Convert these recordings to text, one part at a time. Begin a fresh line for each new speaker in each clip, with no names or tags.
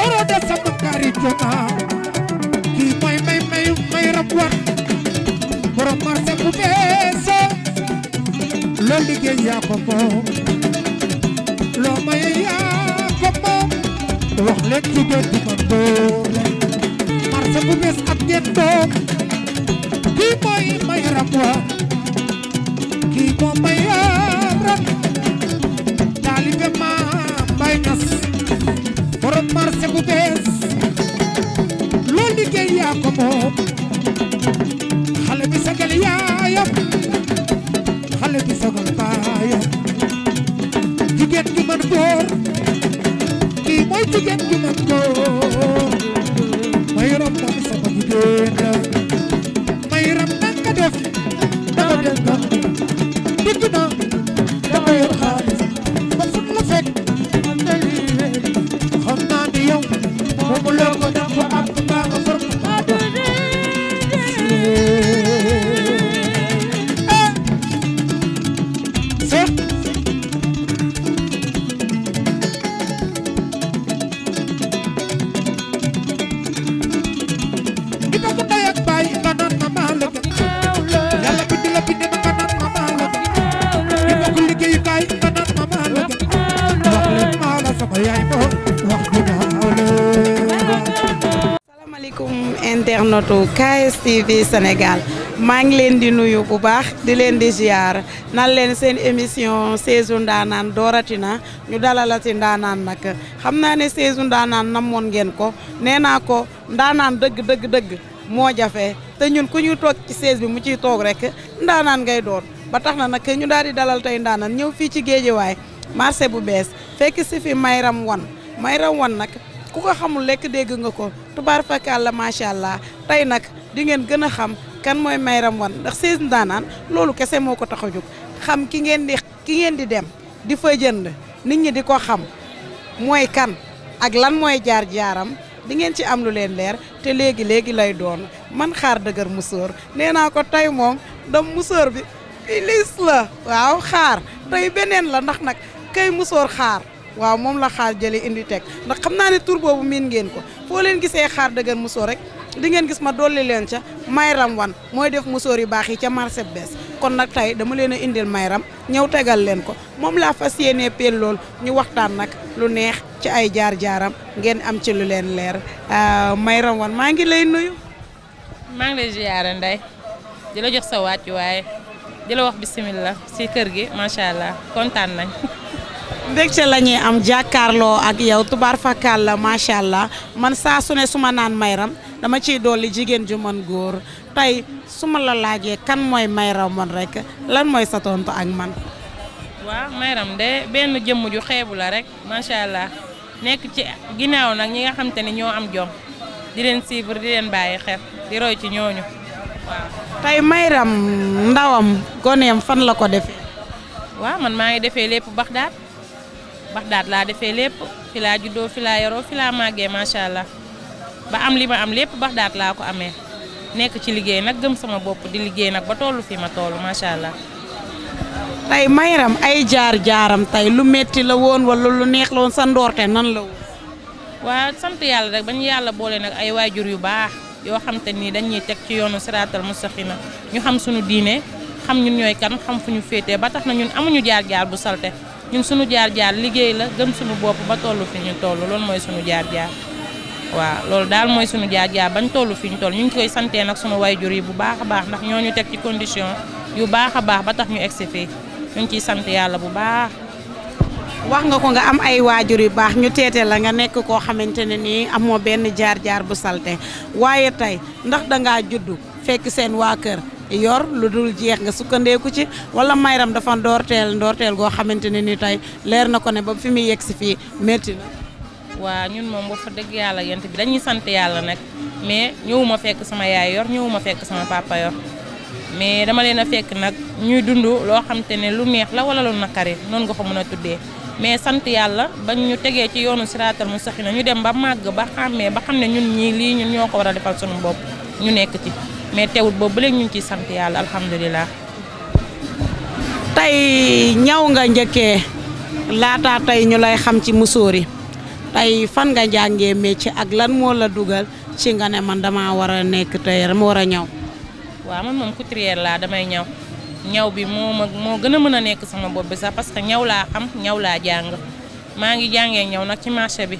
Moro de sama karitona ki may rab wan borom marché bu bees loo liggéey yaa ko moom loo maye yaa ko moom wax leen jigéen di man door marché bu bees ak ngeen doom kii mooy may rab wan kii moo may rab taalibe ma bay nas borom marché bu bees loo liggéey yaa ko moom xale bi sagal yaayam xale bi sagal baayam jigéen gi mën góor kii mooy jigéen gi mën góor may ram moom sama jigéen la may ram nanga def dama def nga dégg na dama yor xaalis ba fut la fekk xam naa ni yow moomu loo ko def ko ab baa nga for ko
internetu KSTV Sénégal maa ngi leen di nuyu bu baax di leen di ziar nan leen seen émission saison ndaanaan dooratina ñu dalalati ndaanaan nag xam naa ne saison ndaanaan namoon ngeen ko nee naa ko ndaanaan dëgg moo jafe te ñun ku ñu toog ci saison bi mu ciy toog rek ndaanaan ngay doon ba tax na nag ñu daal di dalal tey ndaanaan ñëw fii ci Géejawaay marché bu bees fekk si fi Mayram Wane nag ku ko xamul lekk dégg nga ko tubaar fakàlla macha allah tey nag di ngeen gën a xam kan mooy Mayram Wane ndax saison ndaanaan loolu kese moo ko tax a jóg xam ki ngeen di dem di fa jënd nit ñi di ko xam mooy kan ak lan mooy jaar-jaaram di ngeen ci am lu leen leer te léegi lay doon man xaar dëgër musóor nee naa ko tey moom dam musóor bi pilis la waaw xaar tey beneen la ndax nag kay musóor xaar waaw moom la xaar jëli indi teg ndax xam naa ne tur boobu miin ngeen ko foo leen gisee xaar dëgër musóor rek di ngeen gis ma dolli leen ca Mayram Wane mooy def musóor yu baax yi ca marché bees kon nag tey dama leen a indil Mayram ñëw tegal leen ko moom laa fas yéenee peel lool ñu waxtaan nag lu neex ci ay jaar-jaaram ngeen am ci lu leen leer Mayram Wane maa ngi lay nuyu.
maa ngi lay ziyaare Ndeye di la jox sa wàccuwaay di la wax bisimilah si kër gi macha allah kontaan nañ.
mbégte la ñuy am jàkkaarloo ak yow tubaar fakal la macha allah man saa su ne su ma naan Mayram dama ciy dolli jigéen ju mën góor tey su ma la laajee kan mooy Mayram Wane rek lan mooy sa tontu ak man.
waaw Mayram de benn jëmm ju xeebu la rek macha allah nekk ci ginnaaw nag ñi nga xam te ne ñoo am jom di leen suivre di leen bàyyi xel di roy ci ñooñu waaw.
tey Mayram ndawam goneem fan la ko defee.
waaw man maa ngi defee lépp Baxdaat laa defee lépp fi laa juddoo fi laa yoroo fi laa màggee macha allah ba am li ma am lépp Baxdaat laa ko amee nekk ci liggéey nag gëm sama bopp di liggéey nag ba tollu fi ma toll macha allah.
tey Mayram ay jaar-jaaram tey lu metti la woon wala lu neex la woon sa ndoorte nan la woon.
waaw sant yàlla rek ba ñu yàlla boole nag ay waajur yu baax yoo xam te ni dañuy teg ci yoonu siraatal mustaqima ñu xam suñu diine xam ñun ñooy kan xam fu ñu féetee ba tax na ñun amuñu jaar-jaar bu salte ñun suñu jaar-jaar liggéey la gëm suñu bopp ba toll fi ñu toll loolu mooy suñu jaar-jaar waaw loolu daal mooy suñu jaar-jaar bañ toll fi ñu toll ñu ngi koy santee nag suñu waajur yi bu baax a baax ndax ñoo ñu teg ci condition yu baax a baax ba tax ñu egsi fii ñu ngi ciy sant yàlla bu baax.
wax nga ko nga am ay waajur yu baax ñu teete la nga nekk koo xamante ne nii amoo benn jaar-jaar bu salte waaye tey ndax dangaa juddu fekk seen waa kër yor lu dul jeex nga sukkandeeku ci wala Mayram dafa ndoorteel goo xamante ne ni tey leer na ko ne ba fi muy yegg si fii métti na.
waaw ñun moom ba fa dëgg yàlla yent bi dañuy sant yàlla nag mais ñëwuma fekk sama yaay yor ñëwuma fekk sama papa yor mais dama leen a fekk nag ñuy dund loo xam te ne lu neex la wala lu naqari noonu nga ko mën a tuddee mais sant yàlla bañ ñu tegee ci yoonu siraatal mustaqima ñu dem ba màgg ba xàmmee ba xam ne ñun ñii lii ñun ñoo ko war a defal suñu bopp ñu nekk ci mais teewut boobu ba léegi ñu ngi ciy sant yàlla alhamdulilah.
tey ñaw nga njëkkee laata tey ñu lay xam ci musóor yi tey fan nga jàngee métier ak lan moo la dugal ci nga ne man dama war a nekk tailleur ma war a ñaw.
waaw man moom couturière laa damay ñaw bi moo gën a mën a nekk sama bopp bi sax parce que ñaw laa xam ñaw laa jàng maa ngi jàngee ñaw nag ci marché bi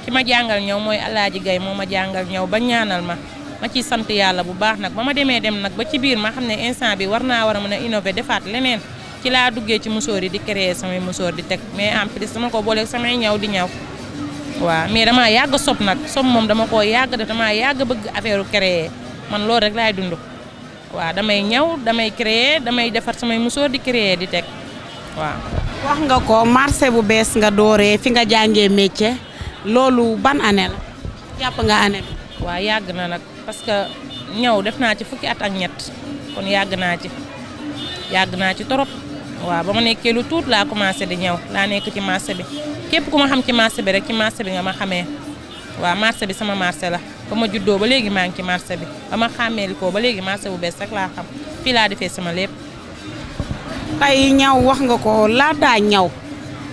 ki ma jàngal ñaw mooy Alaaji Gay moo ma jàngal ñaw ba ñaanal ma ciy sant yàlla bu baax nag ba ma demee dem nag ba ci biir ma xam ne instant bi war naa war a mën a innover defaat leneen ci laa duggee ci musóor yi di créer samay musóor di teg mais en plus dama ko booleeg samay ñaw di ñaw waaw mais damaa yàgg sob nag sob moom dama koo yàgg def damaa yàgg bëgg affaire créer man loolu rek laay dund waaw damay ñaw damay créer damay defar samay musóor di créer di teg waaw.
wax nga ko marché bu bees nga dooree fi nga jàngee métier loolu ban année la jàpp nga année bi.
waaw yàgg na nag parce que ñaw def naa ci fukki at ak ñett kon yàgg naa ci torop waaw ba ma nekkee lu tuut laa commencé di ñaw laa nekk ci marché bi képp ku ma xam ci marché bi rek ci marché bi nga ma xamee waaw marché bi sama marché la ba ma juddoo ba léegi maa ngi ci marché bi ba ma xàmmee ko ba léegi marché bu bees rek laa xam fii laa defee sama lépp.
tey ñaw wax nga ko laataa ñaw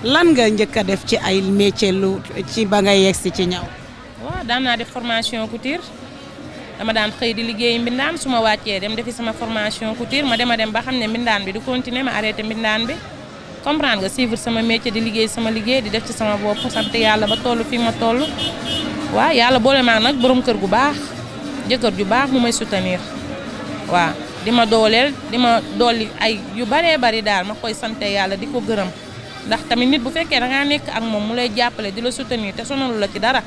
lan nga njëkk a def ci ay métier lu ci ba nga yegsi ci ñaw.
waaw daan naa def formation couture dama daan xëy di liggéey mbindaan su ma wàccee dem defi sama formation couture ma dem ba xam ne mbindaan bi du continuer ma arrêté mbindaan bi comprendre nga suivre sama métier di liggéey sama liggéey di def ci sama bopp sant yàlla ba toll fii ma toll. waaw yàlla boole maa nag borom kër gu baax jëkkër ju baax mu may soutenir waaw di ma dooleel di ma dolli ay yu baree bari daal ma koy sante yàlla di ko gërëm ndax tamit nit bu fekkee da ngaa nekk ak moom mu lay jàppale di la soutenir te sonalu la ci dara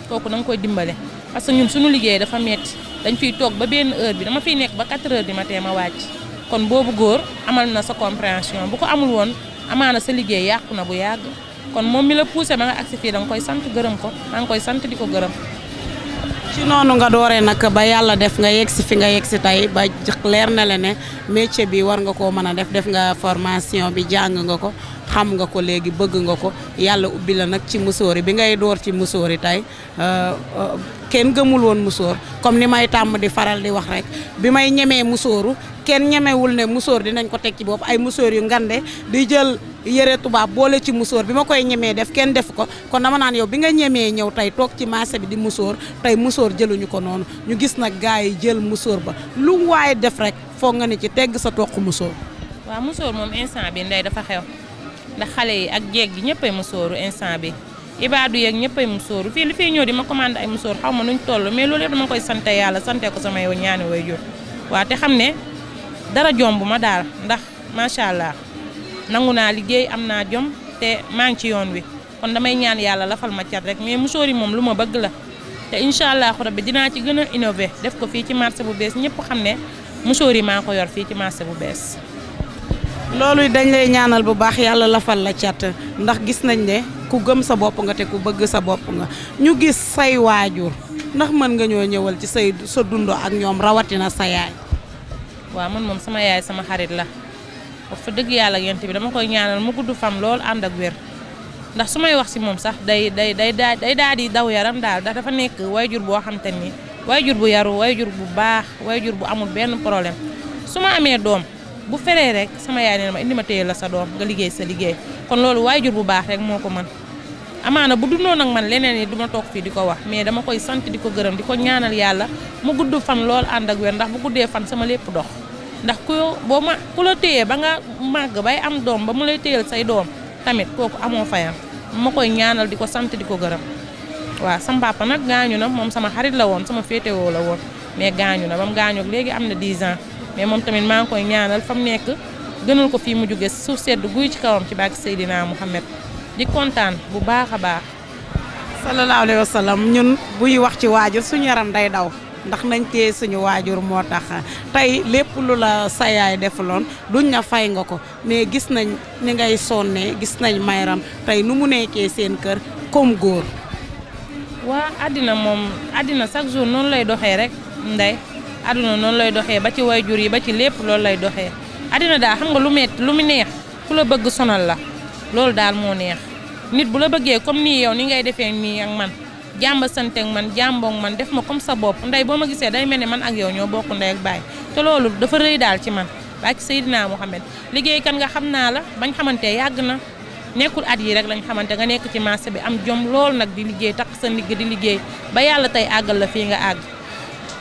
kooku da nga koy dimbale parce que ñun suñu liggéey dafa metti dañ fiy toog ba benn heure bi dama fiy nekk ba 4 heures du matin ma wàcc kon boobu góor amal na sa compréhension bu ko amul woon amaana sa liggéey yàqu na bu yàgg kon moom mi la poussé ba nga agsi fii da nga koy sant gërëm ko maa ngi koy sant di ko gërëm.
ci noonu nga dooree nag ba yàlla def nga yegg si fi nga yegg si tey ba leer na la ne métier bi war nga koo mën a def nga formation bi jàng nga ko xam nga ko léegi bëgg nga ko yàlla ubbi la nag ci musóor yi bi ngay door ci musóor yi tey kenn gëmul woon musóor comme ni may tàmm di faral di wax rek bi may ñemee musóoru kenn ñemewul ne musóor dinañ ko teg ci bopp ay musóor yu ngande di jël yëre tubaab boole ci musóor bi ma koy ñemee def kenn def ko kon dama naan yow bi nga ñemee ñëw tey toog ci marché bi di musóor tey musóor jëluñu ko noonu ñu gis nag gars yi jël musóor ba lu waaye def rek foog nga ne ci tegg sa toq musóor.
waaw musóor moom instant bi ndey dafa xew ndax xale yi ak jeeg gi ñëppay musóoru instant bi ibaadu yeeg ñëppay musóoru fii li fiy ñëw di ma commandé ay musóor xaw ma nuñ toll mais loolu yëpp dama koy sante yàlla sante ko sama yow ñaani way jur waaw te xam ne dara jomb ma daal ndax macha allah nangu naa liggéey am naa jom te maa ngi ci yoon wi kon damay ñaan yàlla lafal ma cat rek mais musóor yi moom lu ma bëgg la te incha allah rabbi dinaa ci gën a innové def ko fii ci marché bu bees ñëpp xam ne musóor yi maa ko yor fii ci marché bu bees.
loolu dañ lay ñaanal bu baax yàlla lafal la cat ndax gis nañ ne ku gëm sa bopp nga te ku bëgg sa bopp nga ñu gis say waajur ndax mën nga ñoo ñëwal ci sa dund ak ñoom rawatina sa yaay.
waaw man moom sama yaay sama xarit la wax fa dëgg yàlla yent bi dama koy ñaanal mu gudd fam lool ànd ak wér ndax su may wax si moom sax day daal di daw yaram daal ndax dafa nekk wayjur boo xam te ni wayjur bu yaru wayjur bu baax wayjur bu amul benn problème su ma amee doom bu feree rek sama yaay ne ma indi ma téye la sa doom nga liggéey sa liggéey kon loolu wayjur bu baax rek moo ko mën amaana bu dundoon ak man leneen yi du ma toog fii di ko wax mais dama koy sant di ko gërëm di ko ñaanal yàlla mu gudd fan lool ànd ak wér ndax bu guddee fan sama lépp dox ndax ku la téyee ba nga màgg bay am doom ba mu lay téyal say doom tamit kooku amoo fayam ma koy ñaanal di ko sant di ko gërëm waaw sama papa nag gaañu na moom sama xarit la woon sama féetewoo la woon mais gaañu na ba mu gaañoo léegi am na 10 ans mais moom tamit maa ngi koy ñaanal fa mu nekk gënal ko fii mu jóge suuf sedd guy ci kawam ci bàkki Seydina Muhammad di kontaan bu baax a baax.
sallallahu alayhi wa sallam ñun buy wax ci waajur suñu yaram day daw ndax nañ tee suñu waajur moo tax tey lépp lu la sa yaay defaloon duñ na fay nga ko mais gis nañ ni ngay sonnee gis nañ mayram tey nu mu nekkee seen kër comme góor.
waa àddina moom àddina chaque jour noonu lay doxee rek ndey àdduna noonu lay doxee ba ci waajur yi ba ci lépp loolu lay doxee àddina daal xam nga lu metti lu mu neex ku la bëgg sonal la loolu daal moo neex nit bu la bëggee comme nii yow ni ngay defee nii ak man jàmba sante ak man jàmboog man def ma comme sa bopp ndey boo ma gisee day mel ne man ak yow ñoo bokk ndey ak baay te loolu dafa rëy daal ci man baa ci Seydina Muhammad liggéey kan nga xam naa la bañ xamante yàgg na nekkul at yi rek lañ xamante nga nekk ci marché bi am jom lool nag di liggéey takk sa ndigg di liggéey ba yàlla tey àggal la fii nga àgg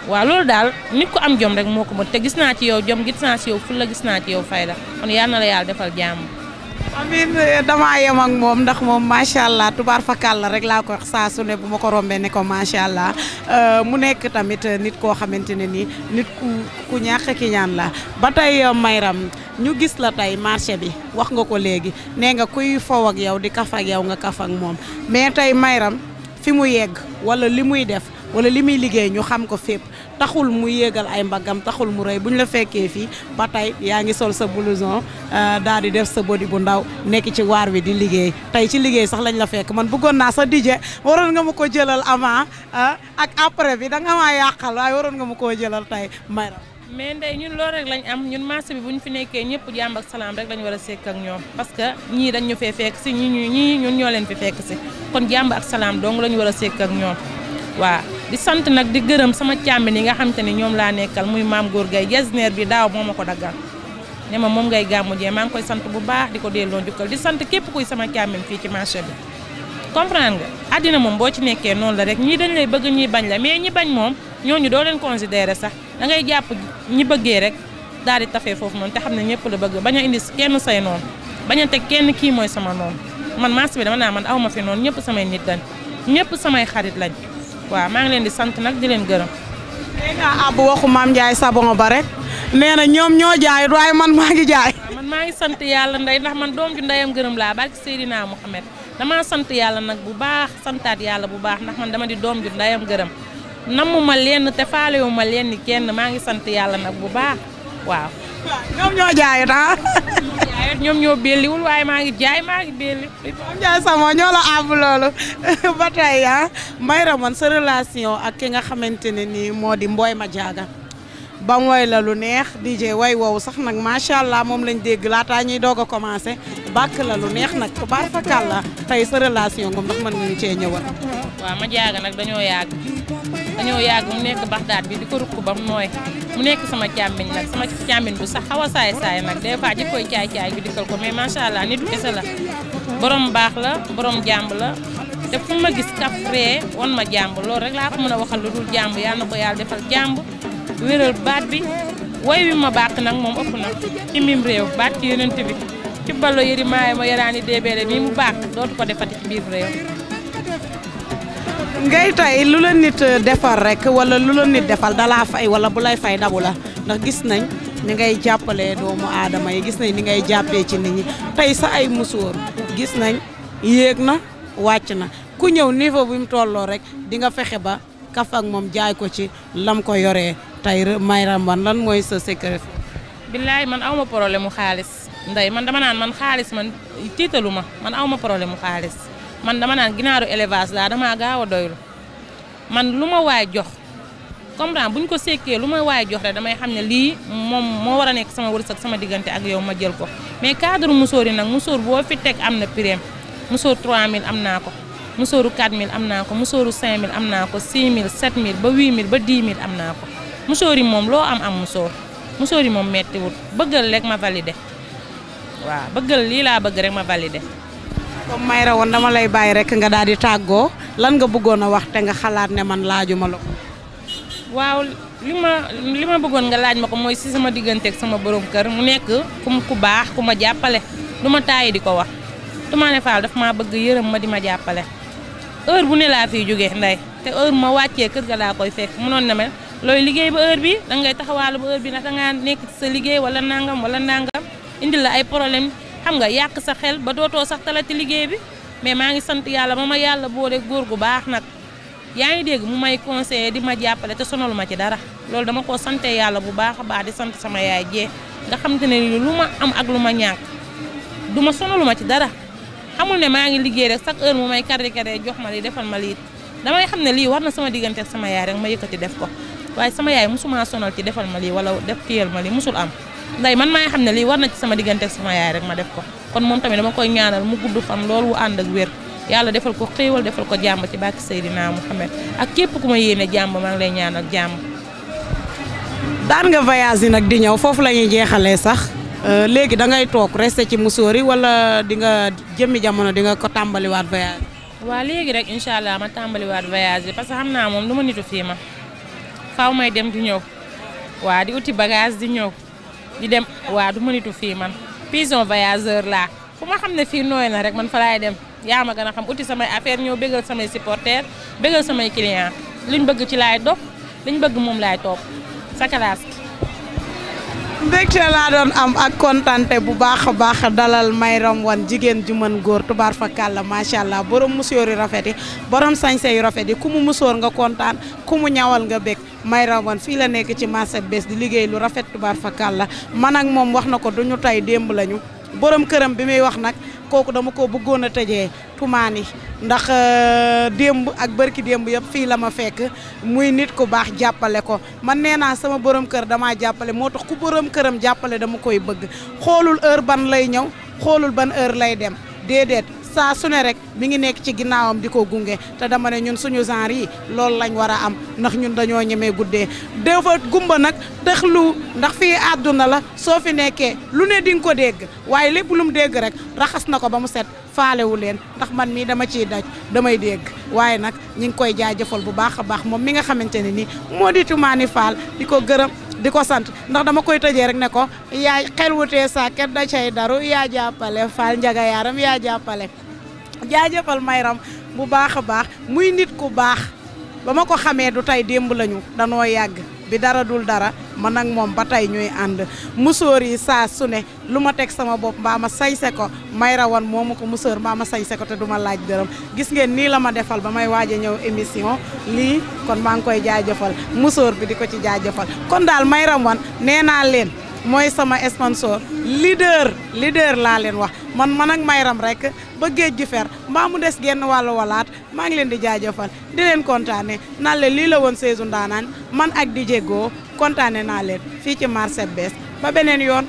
waaw loolu daal nit ku am jom rek moo ko mën te gis naa ci yow jom gis naa ci yow fulla gis naa ci yow fayda kon yal na la yàlla defal jàmm.
amiin damaa yem ak moom ndax moom macha allah tubaar fakal la rek laa ko wax saa su ne bu ma ko rombee ne ko macha allah mu nekk tamit nit koo xamante ne nii nit ku ñàkk ki ñaan la ba tey Mayram ñu gis la tey marché bi wax nga ko léegi nee nga kuy fow ak yow di kaf ak yow nga kaf ak moom mais tey Mayram fi mu yegg wala li muy def wala li muy liggéey ñu xam ko fépp taxul mu yéegal ay mbaggam taxul mu rëy bu ñu la fekkee fii ba tey yaa ngi sol sa blouson daal di def sa body bu ndaw nekk ci waar wi di liggéey tey ci liggéey sax lañ la fekk man bëggoon naa sa DJ waroon nga ma ko jëlal avant ak après bi da nga maa yàqal waaye waroon nga ma koo jëlal tey Mayram.
mais ndey ñun loolu rek lañ am ñun marché bi bu ñu fi nekkee ñëpp jàmm ak salaam rek lañ war a sekk ak ñoom parce que ñii dañ ñu fee fekk si ñii ñun ñoo leen fi fekk si kon jàmm ak salaam dong lañu war a sekk ak ñoom waaw di sant nag di gërëm sama càmmin yi nga xam te ni ñoom laa nekkal muy maam góor gay jasneer bi daaw moo ma ko daggal ne ma moom ngay gàmmu jee maa ngi koy sant bu baax di ko delloo njukkal di sant képp kuy sama càmmin fii ci marché bi comprendre nga àddina moom boo ci nekkee noonu la rek ñii dañ lay bëgg ñii bañ la mais ñi bañ moom ñooñu doo leen considéré sax da ngay jàpp ñi bëggee rek daal di tafee foofu noonu te xam ne ñëpp la bëgg bañ a indi kenn say noonu bañ a teg kenn kii mooy sama noonu man marché bi dama naa man aw ma fi noonu ñëpp samay nit lañ ñëpp samay xarit lañ waaw maa ngi leen di sant nag di leen gërëm.
nee nga ab waxu maam Ndiaye Savon ba rek nee na ñoom ñoo jaay waaye man maa ngi jaay.
man maa ngi sant yàlla ndey ndax man doom ju ndeyam gërëm laa barki Seydina Mouhamed damaa sant yàlla nag bu baax santaat yàlla bu baax ndax man dama di doom ju ndeyam gërëm namu ma lenn te faalewu ma lenn kenn maa ngi sant yàlla nag bu baax waaw.
ñoom ñoo jaayut
ñoom ñoo belliwul waaye maa ngi jaay maa ngi belli.
Mame Ndiaye Savon ñoo la àbb loolu ba tey Mayram man sa relation ak ki nga xamante ne nii moo di Mboye Madiaga ba mu woy la lu neex DJ way wow sax nag macha allah moom lañ dégg laataa ñuy doog a commencé bàkk la lu neex nag tubaar fakal la tey sa relation ngam ndax mën nga ñu cee ñëwal.
waaw Madiaga nag dañoo yàgg mu nekk Baxdaad bi di ko rukk ba mu nooy mu nekk sama càmmiñ nag sama càmmiñ bu sax xaw a saay nag des fois jëf koy caay bi dikkal ko mais macha allah nit kese la borom baax la borom jàmb la te fu ma gis kaf ree won ma jàmb loolu rek laa ko mën a waxal lu dul jàmb yàlla na ko yàlla defal jàmb wéral baat bi woy wi ma bàq nag moom ëpp na ci mim réew baat ci yonent bi ci ballo yëri maaye ma yaraani débeele mii mu bàq dootu ko defati ci biir réew.
ngay tey lu la nit defal rek wala lu la nit defal dalaa fay wala bu lay fay dabu la ndax gis nañ ni ngay jàppalee doomu aadama yi gis nañ ni ngay jàppee ci nit ñi tey sa ay musóor gis nañ yéeg na wàcc na ku ñëw niveau bi mu tolloo rek di nga fexe ba kaf ak moom jaay ko ci lam ko yoree tey Mayram man lan mooy sa secret.
billaay man awma problème mu xaalis ndey man dama naan man xaalis man tiitalu ma man awma problème mu xaalis man dama naan ginaaru élevage laa damaa gaaw a doylu man lu ma waay jox comprendre bu ñu ko sekkee lu ma waay jox rek damay xam ne lii moom moo war a nekk sama wërsëg sama diggante ak yow ma jël ko mais cadre musóor yi nag musóor boo fi teg am na prix musóor 3000 am naa ko musóoru 4000 am naa ko musóoru 5000 am naa ko 6000 7000 ba 8000 ba 10000 am naa ko musóor yi moom loo am musóor yi moom mettiwut bëggal rek ma validé waaw bëggal lii laa bëgg rek ma validé.
comme Mayra woon dama lay bàyyi rek nga daal di tàggoo lan nga bëggoon a wax te nga xalaat ne man laajuma la ko.
waaw li ma bëggoon nga laaj ma ko mooy si sama diggante ak sama borom kër mu nekk ku baax ku ma jàppale du ma taayi di ko wax Toumane Fall daf maa bëgg yërëm ma di ma jàppale heure bu ne laa fiy jógee ndey te heure ma wàccee kër ga laa koy fekk mënoon na mel looy liggéey ba heure bi dangay taxawaalu ba heure bi ndax dangaa nekk ci sa liggéey wala nangam indil la ay problème xam nga yàq sa xel ba dootoo sax talati liggéey bi mais maa ngi sant yàlla ma ma yàlla boole góor gu baax nag yaa ngi dégg mu may conseiller di ma jàppale te sonalu ma ci dara loolu dama ko sante yàlla bu baax a baax di sant sama yaay jee nga xam te ne lu ma am ak lu ma ñàkk du ma sonalu ma ci dara xamul ne maa ngi liggéey rek chaque heure mu may kari jox ma lii defal ma lii damay xam ne lii war na sama diggante ak sama yaay rek ma yëkkati def ko waaye sama yaay musuma sonal ci defal ma lii wala def téyel ma lii musul am nday man maay xam ne lii war na ci sama diggante ak sama yaay rek ma def ko kon moom tamit dama koy ñaanal mu gudd fan loolu wu ànd ak wér yàlla defal ko xéewal defal ko jàmm ci bàkki Seydina Mouhamed ak képp ku ma yéene jàmm maa ngi lay ñaanal jàmm.
daan nga voyage yi nag di ñëw foofu la ñuy jeexalee sax léegi da ngay toog resté ci musóor yi wala di nga jëmmi jamono di nga ko tàmbaliwaat voyage.
waa léegi rek incha allah ma tàmbaliwaat voyage parce que xam naa moom du ma nitu fii ma faaw may dem di ñëw waa di uti bagage di ñëw di dem waa du ma nitu fii man pigeon voyageur laa fu ma xam ne fii nooy na rek man fa laay dem yaa ma gën a xam uti samay affaire ñëw bégal samay supporters bégal samay clients liñ bëgg ci laay dox liñ bëgg moom laay topp sa classe.
mbégte laa doon am ak kontante bu baax a baax dalal Mayram Wane jigéen ju mën góor tubaar fa kàlla macha allah borom musóor yu rafet yi borom sañse yu rafet yi ku mu musóor nga kontaan ku mu ñawal nga bég Mayram Wane fii la nekk ci marché bees di liggéey lu rafet tubaar fa kàlla man ak moom wax na ko duñu tey démb lañu borom këram bi muy wax nag kooku dama ko bëggoon a tëjee tumaani ndax démb ak bërki démb yëpp fii la ma fekk muy nit ku baax jàppale ko man nee naa sama borom kër damaa jàppale moo tax ku borom këram jàppale dama koy bëgg xoolul heure ban lay ñëw xoolul ban heure lay dem déedéet saa su ne rek mi ngi nekk ci ginnaawam di ko gunge te dama ne ñun suñu genre yi loolu lañ war a am ndax ñun dañoo ñemee guddee dafa gumba nag dëxlu ndax fii àdduna la soo fi nekkee lu ne di nga ko dégg waaye lépp lu mu dégg rek raxas na ko ba mu set faalewu leen ndax man mii dama ciy daj damay dégg waaye nag ñi ngi koy jaajëfal bu baax a baax moom mi nga xamante ne nii moo di Toumani Fall di ko gërëm di ko sant ndax dama koy tëjee rek ne ko yaa xel wutee sa ket da cay daru yaa jàppale Fall njaga yaaram yaa jàppale jaajëfal Mayram bu baax a baax muy nit ku baax ba ma ko xamee du tey démb lañu danoo yàgg bi dara dul dara man ak moom ba tey ñuy ànd musóor yi saa su ne lu ma teg sama bopp mbaa ma sañse ko Mayram Wane moomu ko musóor mbaa ma sañse ko te duma laaj dërëm gis ngeen nii la ma defal ba may waaj a ñëw émission lii kon maa ngi koy jaajëfal musóor bi di ko ci jaajëfal kon daal Mayram Wane nee naa leen mooy sama sponsor leader laa leen wax man ak Mayram rek ba géej gi fer mbaa mu des genn wàllu walaat maa ngi leen di jaajëfal di leen kontaane naan leen lii la woon saison ndaanaan man ak DJ Go kontaane naa leen fii ci marché bees ba beneen yoon